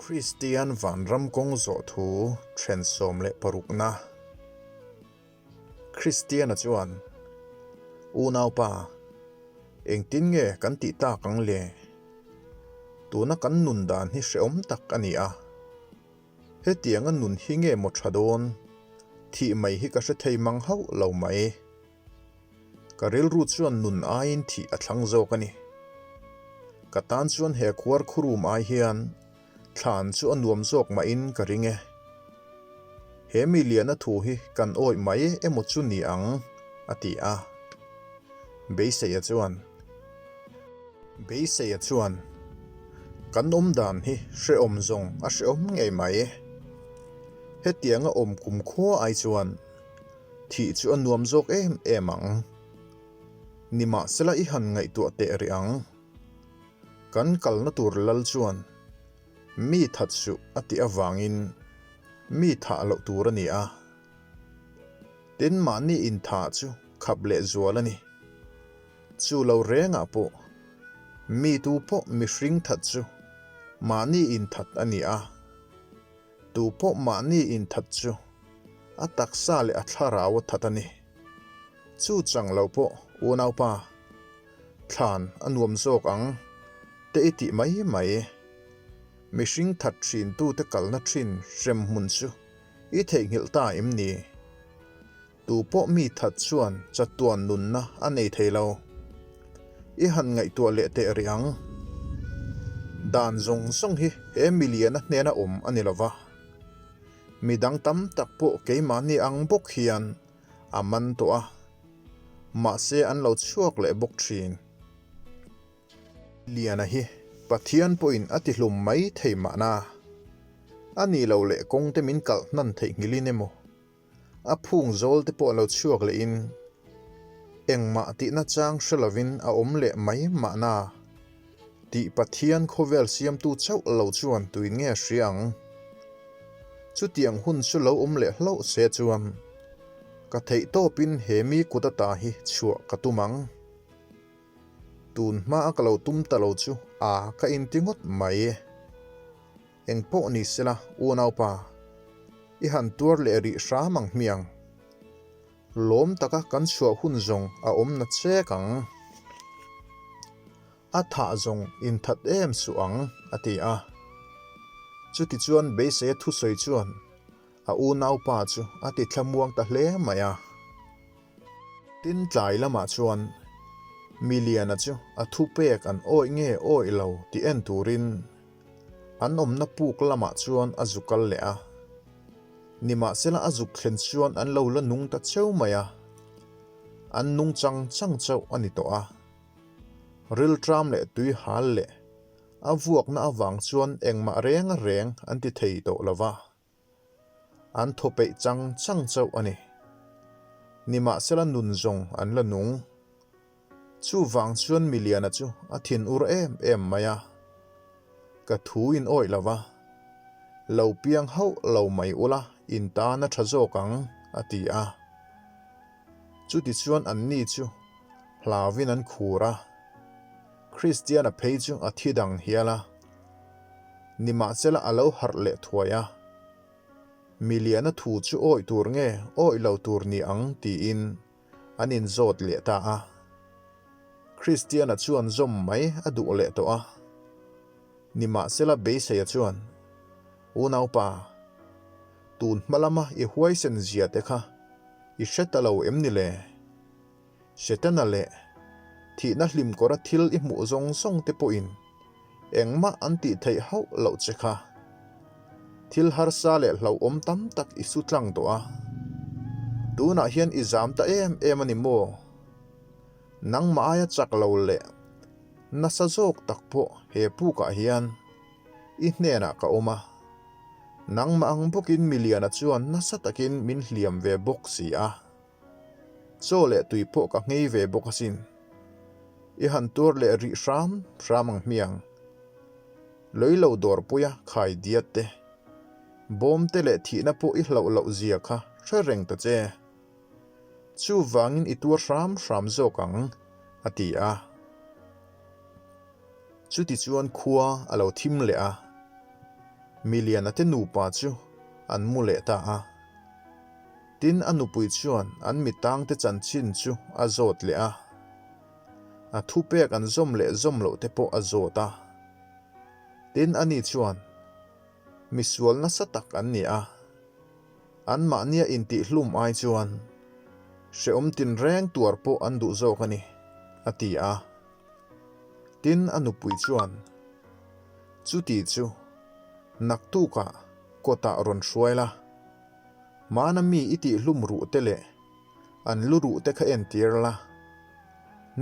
Kristian vanram kawng zawh thu then 16 na. Kristiana chuan, Unaupa, engtin nge kan tih tak ang le? Tuna kan nun dan hi hrehawm tak a ni a. Hetianga nun hi nge maw tha dawn? Thih mai hi ka hre thei mang hauh lo mai. Ka rilru chuan nun aiin thih a thlang zawk a ni. Ka tan chuan he khuar khurum ai hian thlan chu a nuam zawk mahin ka ring e. He mi liana thu hi kan awih mai emaw chu ni ang, a ti a. Beiseia chuan. Beiseia chuan, Kan awm dan hi hrehawm zawng a hrehawm ngei mai. Hetianga awm kumkhua ai chuan thih chu a nuam zawk em em ang. Nimahsela i han ngaihtuah teh rih ang. Kan kalna tur lal chuan mi that suh a tih avangin mi thah loh tur a ni a. Tin mahni inthah chu khap leh zual a ni. Chu lo rengah pawh mi tu pawh mihring that chu mahni inthat a ni a. Tu pawh mahni inthat chu a taksa leh a thlarau a that a ni. Chu chang lo pawh unaupa thlan a nuam zawk ang te i tih mai mai. Mihring that thin tute kalna thin hrem hmun chu i theihnghilh ta em ni? Tu pawh mi that chuan chatuan nunna a nei thei lo. I han ngaihtuah leh teh rih ang. Dan zawng zawng hi he miliana hnena awm a ni lo va. Mi dang tam tak pawh keimahni ang bawk hian a man tawh a, mahse an lo chhuak leh bawk thin. Liana hi Pathian pawhin a tihlum mai thei mahna. A nih loh leh kawngte min kalh hnan theihnghilhin emaw, a phung zawl te pawh lo chhuak lehin engmah tihna chang hre lovin a awm leh mai mahna tih Pathian khawvel siamtu chauh lo chuan tuin nge hria ang? Chutiang hun chu lo awm leh hlauh se chuan ka theih tawpin he mi kut ata hi chhuah ka tum ang. Tun hmaa ka lo tum ta lo chu a ka inti ngawt mai. Eng pawh ni sela unaupa, i han tuar leh rih hram ang hmiang. Lawm taka kan chhuah hun zawng a awm na chek ang. A thah zawng inthat em suh ang, a ti a. Chutichuan beiseia thusawi chuan a unaupa chu a ti thlamuang ta hle mai a. Tin tlai lamah chuan Miliana chu a thupek an awih nge awih lo tih en turin an awmna puk lamah chuan a zuk kal leh a. Nimahsela a zuk thlen chuan an lo la nung ta cheu mai a, an nung chang chang chauh a ni tawh a. Rilṭam leh tui hal leh a vuakna avang chuan engmah reng reng an ti thei tawh lo va. An thaw peih chang chang chauh a ni. Nimahsela nun zawng an la nung. Chuvang chuan Miliana chu a thin ur em em mai a. Ka thu in awih lo va, lo piang hauh lo mai ula in tan a tha zawk ang, a ti a. Chutichuan anni chu hlauvin an khur a. Kristiana phei chu a thi dang hial a. Nimahsela a lo harh leh thuai a, Miliana thu chu awih tur nge awih lo tur ni ang tiin an inzawt leh ta a. Kristiana chuan zawm mai a duh leh tawh a. Nimahsela beiseia chuan, Unaupa, tun hma lama i huaisen zia te kha i hre ta lo em ni le? Setana leh thihna hlimkawra thil i hmuh zawng zawng te pawhin engmah an tih theih hauh loh che kha. Thil harsa leh hlauhawm tam tak i su tlang tawh a. Tunah hian i zam ta em em a ni maw? Nangmah aia chak lo leh nasa zawk tak pawh he pukah hian i hnenah ka awm a. Nangmah ang bawkin miliana chuan nasa takin min hliam ve bawk si a. Chaw leh tui pawh ka nghei ve bawk asin. I han tuar leh rih hram hram ang hmiang. Lei lo dawrpuia khai diat te, bawm te leh thihna pawh i hlauh loh zia kha hre reng ta che. Chuvangin i tuar hram hram zawk ang, a ti a. Chutichuan khua a lo thim leh a. Miliana te nupa chu an mu leh ta a. Tin, a nupui chuan an mitangte chanchin chu a zawt leh a. A thupek an zawm leh zawm loh te pawh a zawt a. Tin, ani chuan, Misual nasa tak an ni a. Anmahnia intihhlum ai chuan hrehawm tinreng tuar pawh an duh zawk a ni, a ti a. Tin, a nupui chuan, Chuti chu naktukah kawtah rawn hruai la, hmana mi i tihhlum ruh te leh an lu ruh te kha entir la,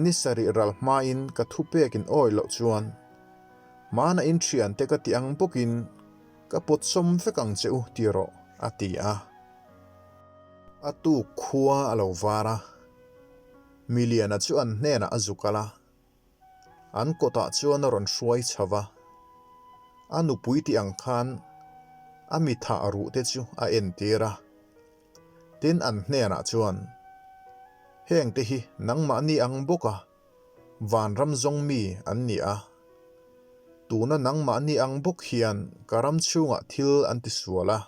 ni sarih ral hmain ka thupekin awi loh chuan hmana in thiante ka ti ang bawkin Ka pawt sawm vek ang che u ti rawh, a ti a. A tuk khua a lo var a, Miliana chu an hnenah a zu kal a. An kawtah chuan a rawn hruai chho va. A nupui tih ang khan a mi thah ruh te chu a entir a. Tin an hnenah chuan, Hengte hi nangmahni ang bawka vanram zawng mi an ni a. Tuna nangmahni ang bawk hian ka ram chhungah thil an ti sual a,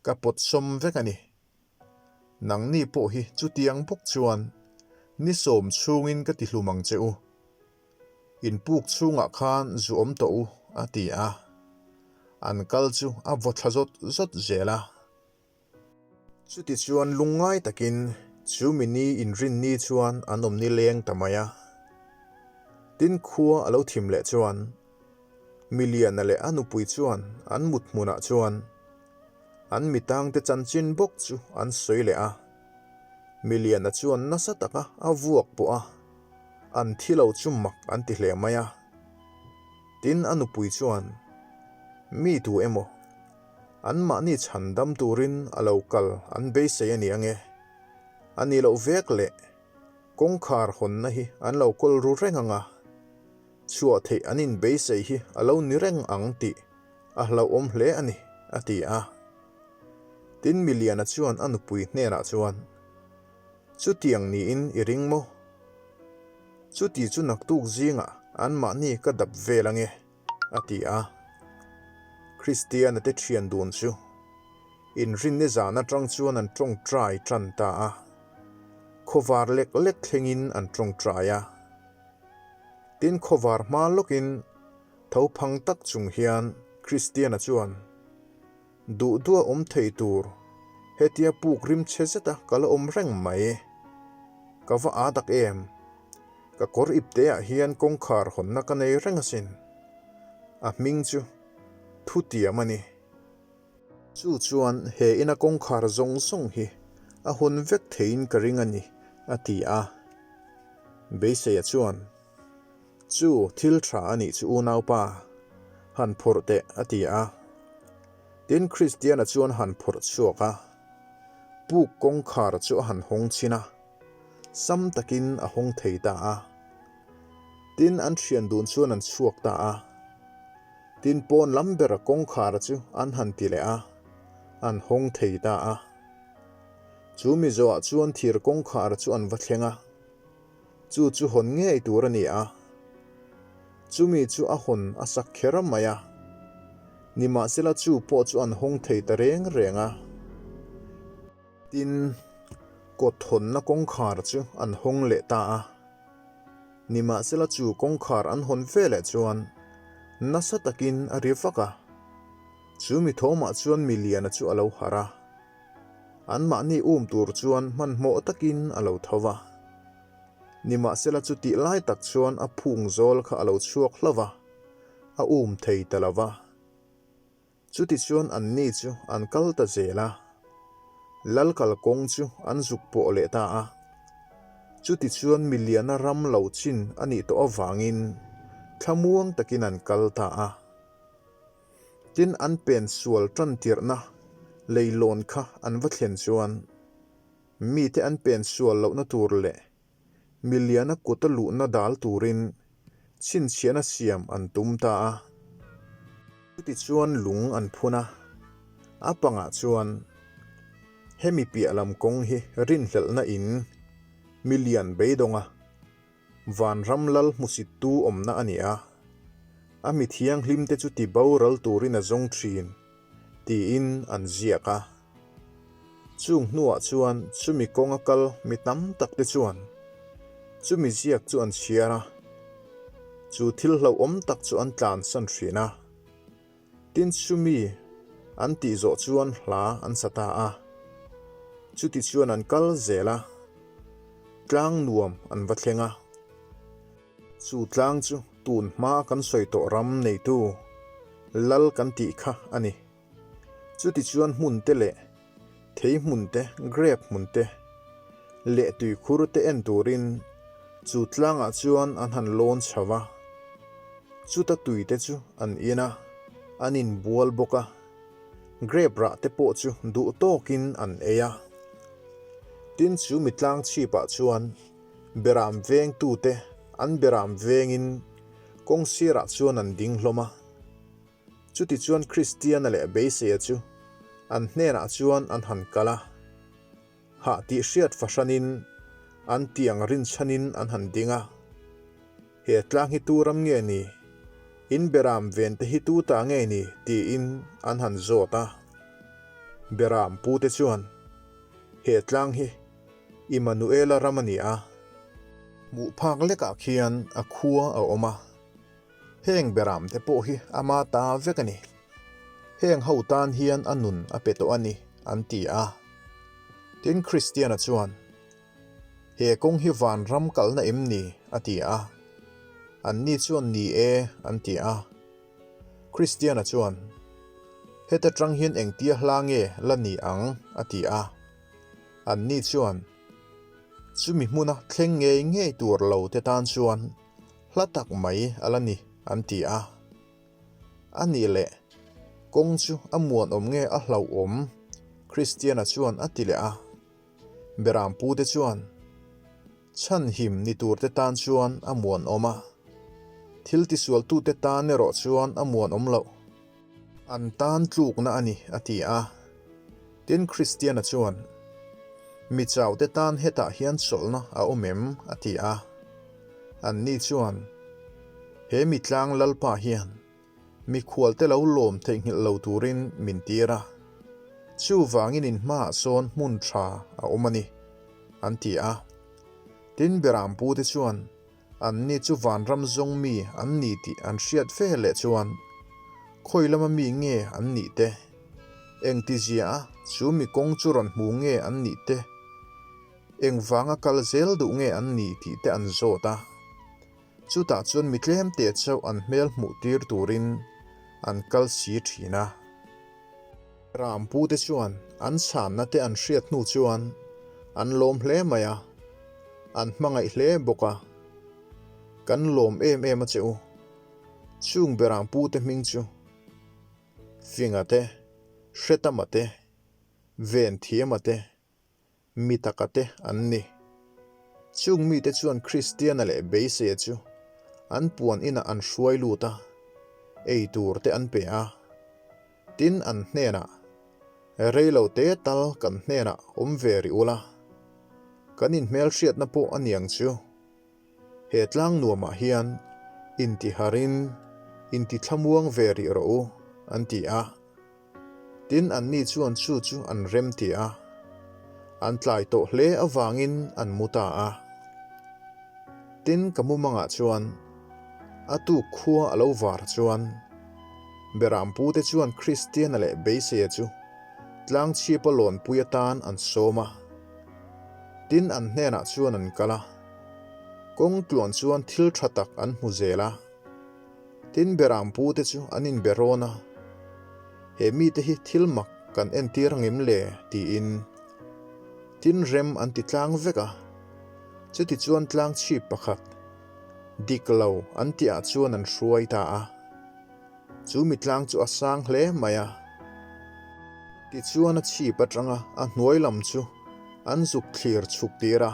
ka pawtsawm vek a ni. Nangni pawh hi chutiang bawk chuan ni sawm chhungin ka ti hlum ang che u. In puk chhungah khan zu awm tawh u, a ti a. An kal chu a vaw thla zawt zawt zel a. Chutichuan lungngai takin chu mini inrinni chuan an awm nileng ta mai a. Tin khua a lo thim leh chuan Miliana leh a nupui chuan an mut hmunah chuan an mitangte chanchin bawk chu an sawi leh a. Miliana chuan nasa taka a vuak pawh a, an thi lo chu mak an ti hle mai a. Tin a nupui chuan, Mi tu emaw? Anmahni chhan dam turin a lo kal an beisei a ni ange. A nih loh vek leh kawngkhar hawnna hi an lo kawl ru reng ang a, chhuah theih an inbeisei hi a lo ni reng ang tih a hlauhawm hle a ni, a ti a. Tin Miliana chuan a nupui hnenah chuan, Chutiang niin i ring maw? Chuti chu naktuk zingah anmahni ka dap vel ange. a ti a. Kristiana te thian dun chu inrinni zan atang chuan an tawngtai tan ta a, khawvar lek lek thlengin an tawngtai a. Tin khawvar hma lawkin tho phang tak chung hian Kristiana chuan, Duh duh a awm thei tur, hetia puk rim chhe zeta ka la awm reng mai. Ka va aa tak em? Ka kawr ipte ah hian kawngkhar hawnna ka nei reng asin. A hming chu Thutiam a ni. Chu chuan he ina kawngkhar zawng zawng hi a hawn vek theiin ka ring a ni, a ti a. Beiseia chuan, Chu thil tha a nih chu unaupa, han phawrh teh, a ti a. Tin Kristiana chuan han phawrh chhuak a, puk kawngkhar chu a han hawng chhin a, sam takin a hawng thei ta a. Tin an thian dun chuan an chhuak ta a. Tin pawn lam bera kawngkhar chu an han ti leh a, an hawng thei ta a. Chu mizoah chuan thir kawngkhar chu an va thleng a. Chu chu hawn ngei tur a ni a, chumi chu a hawn a sak kher mai a, nimahsela chu pawh chu an hawng thei ta reng reng a. Tin, kawt hawnna kawngkhar chu an hawng leh ta a, nimahsela chu kawngkhar an hawn ve leh chuan nasa takin a ri vak a, chu mi thawmah chuan miliana chu a lo harh a. Anmahni um tur chuan hmanhmawh takin a lo tho va. Nimahsela chutih lai tak chuan a phung zawl kha a lo chhuak hlauh va, a um thei ta lo va. Chutichuan anni chu an kal ta zel a, lal kalkawng chu an zuk pawh leh ta a. Chutichuan miliana ram lo chin a nih tawh avangin thlamuang takin an kal ta a. Tin, an pen sual tan tirhna leilawn kha an va thlen chuan mite an pen sual lohna tur leh miliana kuta luhna dal turin chhinchhiahna siam an tum ta a. Chutichuan lung an phun a, a pangah chuan hemi piah lam kawng hi rinhlelhna in milian beidawng a, Vanram lal hmusittu awmna a ni a. A mi thianghlimte chu tiboral turin a zawng thin, tiin an ziak a. Chung hnuah chuan chumi kawnga kal mi tam takte chuan chumi ziak chu an chhiar a, chu thil hlauhawm tak chu an tlansan thin a. Tin chumi an tih zawh chuan hla an sa ta a, chuti chuan an kal zel a, tlang nuam an va thleng a. Chu tlang chu tun hma kan sawi tawh ram neitu lal kan tih kha a ni. Chutichuan hmun te leh thei hmun te, grep hmun te leh tuikhur te en turin chu tlangah chuan an han lawn chho va. Chuta tui te chu an in a, an inbual bawk a, grep rah te pawh chu duh tawkin an ei a. Tin chu mi tlang chhipah chuan Beram vengtute an beram vengin kawng sirah chuan an ding hlawm a. Chutichuan Kristiana leh Beiseia chu an hnenah chuan an han kal a. Hah tih hriat fahranin an tiang rinchhanin an han ding a. He tlang hi tu ram nge ni? In beram vente hi tu ta nge ni? tiin an han zawt a. Beram pute chuan, He tlang hi Immanuela ram a ni a. Hmuh phak lekah khian a khua a awm a. Heng beram te pawh hi ama ta vek a ni. Heng ho tan hian a nun a pe tawh a ni, an ti a. Tin Kristiana chuan, He kawng hi vanram kalna em ni? a ti a. Anni chuan ni e, an ti a. Kristiana chuan, Heta tang hian engtia hla nge la ni ang? a ti a. Anni chuan, Chumi hmuna thleng ngei ngei tur lo te tan chuan hla tak mai a la ni, an ti a. A nih leh, kawng chu a muanawm nge a hlauhawm? Kristiana chuan a ti leh a. Berampute chuan, Chhanhim ni turte tan chuan a muanawm a, thil tisualtute tan erawh chuan a muanawm loh. An tan tlukna a ni, a ti a. Tin, Kristiana chuan, Mi chaute tan hetah hian chawlhna a awm em? a ti a. Anni chuan, He mi tlang Lalpa hian Mikhualte lo lawm theihnghilh lo turin min tir a, chuvangin in hmaah sawn hmun tha a awm a ni, an ti a. Tin, Berampute chuan anni chu vanram zawng mi an ni tih an hriat ve leh chuan khawi lama mi nge an nih te, engtizia a chu mi kawng chu rawn hmu nge an nih te, engvanga kal zel duh nge an ni tih te an zawt a. Chutah chuan mi tlemte chauh an hmel hmuh tir turin an kal si thin a. Rampute chuan an chhanna te an hriat hnu chuan an lawm hle mai a, an hmangaih hle bawk a. Kan lawm em em a che u. Chung Berampute hming chu Finga te, Hretama te, Venthiama te, Mi taka te an ni. Chung mite chuan Kristiana leh Beiseia chu an puan inah an hruai lut a, ei tur te an pe a. Tin, an hnenah, Reilo te tal kan hnenah awm ve rih ula, kan inhmelhriatna pawh a niang chu. He tlang nuamah hian intiharin intithlamuang ve rih rawh u, an ti a. Tin, anni chuan chu chu an rem ti a, an tlai tawh hle avangin an mu ta a. Tin, ka mumangah chuan a tuk khua a lo var chuan Berampute chuan Kristiana leh Beiseia chu tlangchhipa lawnpui atan an sawm a. Tin, an hnenah chuan an kal a, kawng tluan chuan thil tha tak an hmu zel a. Tin, Berampute chu an inbe rawn a, He mite hi thil mak kan entir angem le? tiin. Tin, rem an ti tlang vek a. Chutichuan tlang chhip pakhat, dik lo an tihah chuan an hruai ta a. Chu mi tlang chu a sang hle mai a. Tichuan a chhip atanga a hnuai lam chu an zuk thlir chhuk tir a.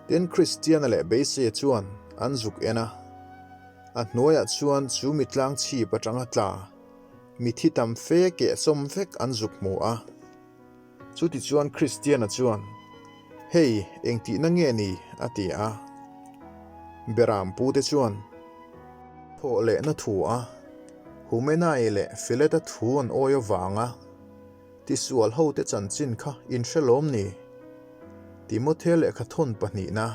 Tin, Kristiana leh Beiseia chuan an zuk en a. A hnuaiah chuan chu mi tlang chhip atanga tla mithi tam fe keh sawm vek an zuk hmu a. Chutichuan Kristiana chuan, Hei, engtihna nge ni? a ti a. Beram pute chuan. Thawhlehna thu a Humenai leh Fileta thu an awi avanga tisual hote chanchin kha in hre lawm ni? Timothea lehkha thawn pahnihna,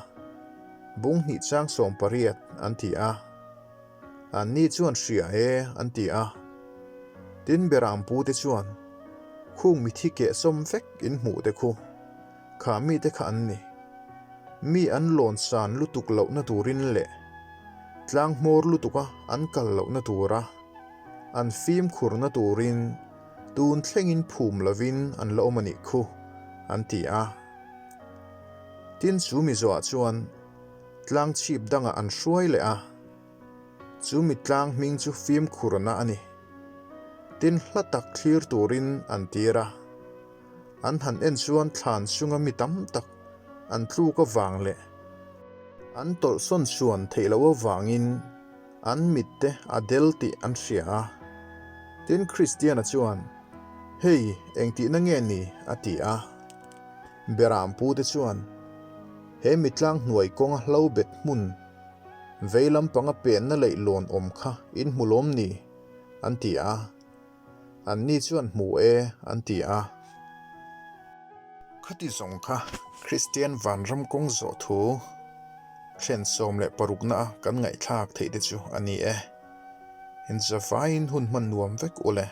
bung hnih chang 18 an ti a. Anni chuan hria e an ti a. Tin Berampute chuan khung mithi kehsawm vek in hmuh te khu kha mite kha an ni. Mi an lawn san lutuk lohna turin leh tlang hmawr lutuka an kal lohna tura an fimkhurna turin tun thlengin phum lovin an la awm a nih khu, an ti a. Tin chu mizoah chuan tlang chhip dangah an hruai leh a, chu mi tlang hming chu fimkhurna a ni. Tin hla tak thlir turin an tir a. An han en chuan thlan chunga mi tam tak an tluk avang leh an tawlhsawn chhuan theih loh avangin an mitte a del tih an hria a. Tin, Kristiana chuan, Hei, engtihna nge ni? a ti a. Berampute chuan, He mitlang hnuai kawnga hlo bet hmun vei lampanga penna leihlawn awm kha in hmu lawm ni? an ti a. Anni chuan hmu e an ti a. Khati zawng kha Kristian vanram kawng zawh thu thlen 16 na a kan ngaihthlak theih te chu a ni e. Inzavaiin hun hman nuam vek u le.